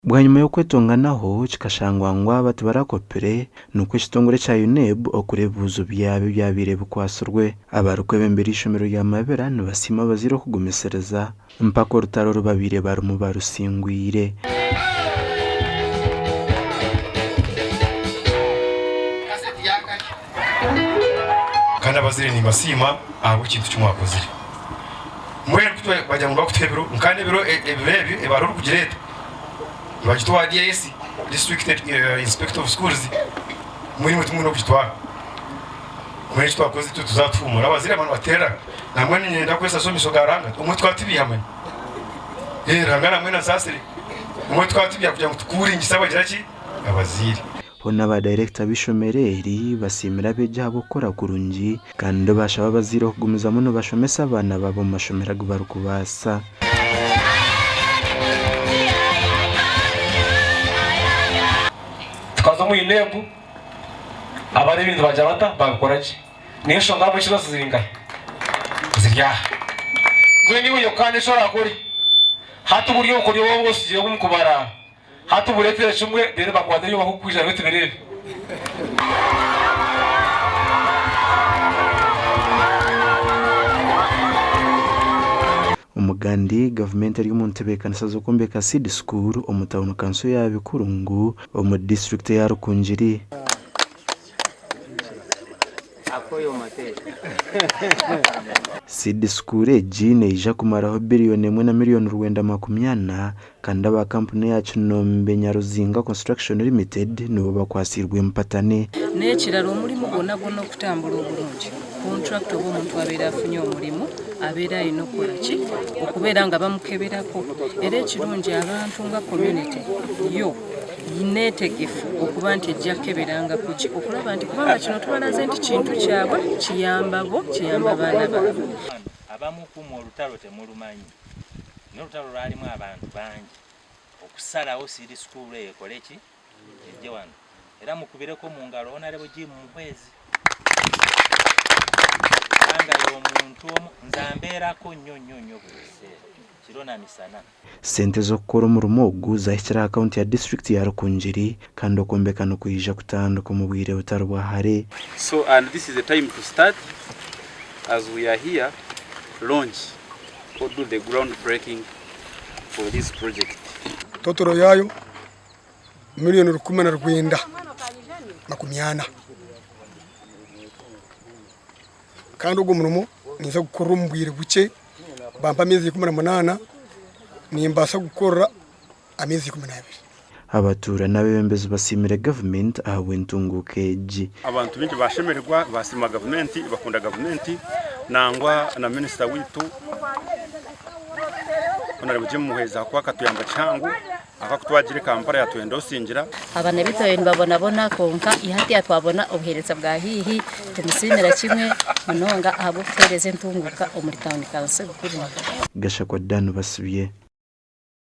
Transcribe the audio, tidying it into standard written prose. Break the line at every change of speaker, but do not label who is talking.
Bwanyima y'okwetonganaho, kikashangwa ngu aba tibarakopire, nikwo ekitongore kya UNEB okura ebibuuzo byabo ebyabaire bikwatsirwe. Abarikwebembera eishomero rya Mabira nibasiima abazaire okugumisiriza mpaka orutaro oru babaire barimu barusingwire.
Kandi abazaire nimbasiima ahabw'ekintu ki mwakozire. Mbwenu ku bagira ngu bakutuha ebiro, nka n'ebiro ebiro ebyo ebaruha orikugireeta nibagitwara DISC, District Inspector of Schools, mbwenu imwe timwine okugitwara. Mbwenu eki twakozire itwe tuza tuhuumura abazaire aba nibateerera nambwenu niinyenda kwesasa omu maisho ga Ruhanga obumwe tukaba tubiiha manya. Ruhanga nambwenu ansaasire obumwe tukaba tubiiha kugira ngu tukuuringise abagira ki? Abazaire.
Hoona ba dayirekita b'eishomero eri basiimire abeegi ahabw'okukora kurungi kandi baashaba abazaire okugumizamu nibashomesa abaana baabo omu mashomero agu barikubaasa.
Tukaza omu UNEB abari ebintu bagira bata babikora gye. Niyo nshonga ahabw'enki ezo ziri nkahi? Ziri aha. Mbwenu iwe Yokaana eki orakore, hati buri obukoryo bwabo obu otsigire omu kubara, Hati bureetere kimwe, reero bakwate ebi barikukwija nabyo tubireebe.
Omugandi, Gavumenti eri omu ntebeekanisa z'okwombeka Seed School omu tauni kanso ya Bikurungu omu disiturikiti eya Rukungiri. Seed School egi neija kumaraho biriyoni emwe na miriyoni 940 kandi aba kampuni eya Kinombe Nyaruzinga Construction Limited nibo bakwatsiirwe empatane.
N'ekirala omurimu gwona gwona okutambura oburungi, kontrakita oba omuntu abeera afunye omurimu abeera aine okukora ki? Okubeera nga bamukeberako. Era ekirungi abantu nga community yo neetegefu okuba nti ejja kukeberanga ku ki? Okulaba nti kubanga kino tubalaze nti kintu kyabwe kiyamba bo, kiyamba baana baabwe.
Abamu ku mmwe olutalo temulumanyi. Naye olutalo lwalimu abantu bangi okusalawo seed school eyo ekole ki? Ejje wano. Era mukubireko mu ngalo Honourable Jim Muhwezi kubanga y'omuntu omu nze ambeerako nnyo nnyo nnyo buli kiseera kiro na misana.
Sente z'okukora omurimo ogu zahikire aha kaunti ya disiturikiti ya Rukungiri kandi okwombeka nikwija kutandika omu bwire butari bwa hare.
So and this is the time to start as we are here launch or do the ground breaking for this project.
Totoro yaayo milioni 1940. Kandi ogwo murimo ninza kugukorera omu bwire bukye, bampa ameezi 18, nimbaasa kugukorera ameezi 12.
Abatuura n'abeebembezi basiimire gavumenti ahabw'entunguuka egi.
Abantu baingi bashemererwa basiima gavumenti bakunda gavumenti nangwa na minisita waitu Hon. Jim Muhwezi ahakuba akatuyamba kihango ahakuba ku twagiire Kampala yatwendosingira.
Abaana baitu baabaire nibabonabona kwonka hati twabona obuheereza bwa haihi nitumusiimira kimwe munonga ahabw'okutuheereza entunguuka omuri tauni kanso Bukuringi.
Gashakwa Dan Basibye.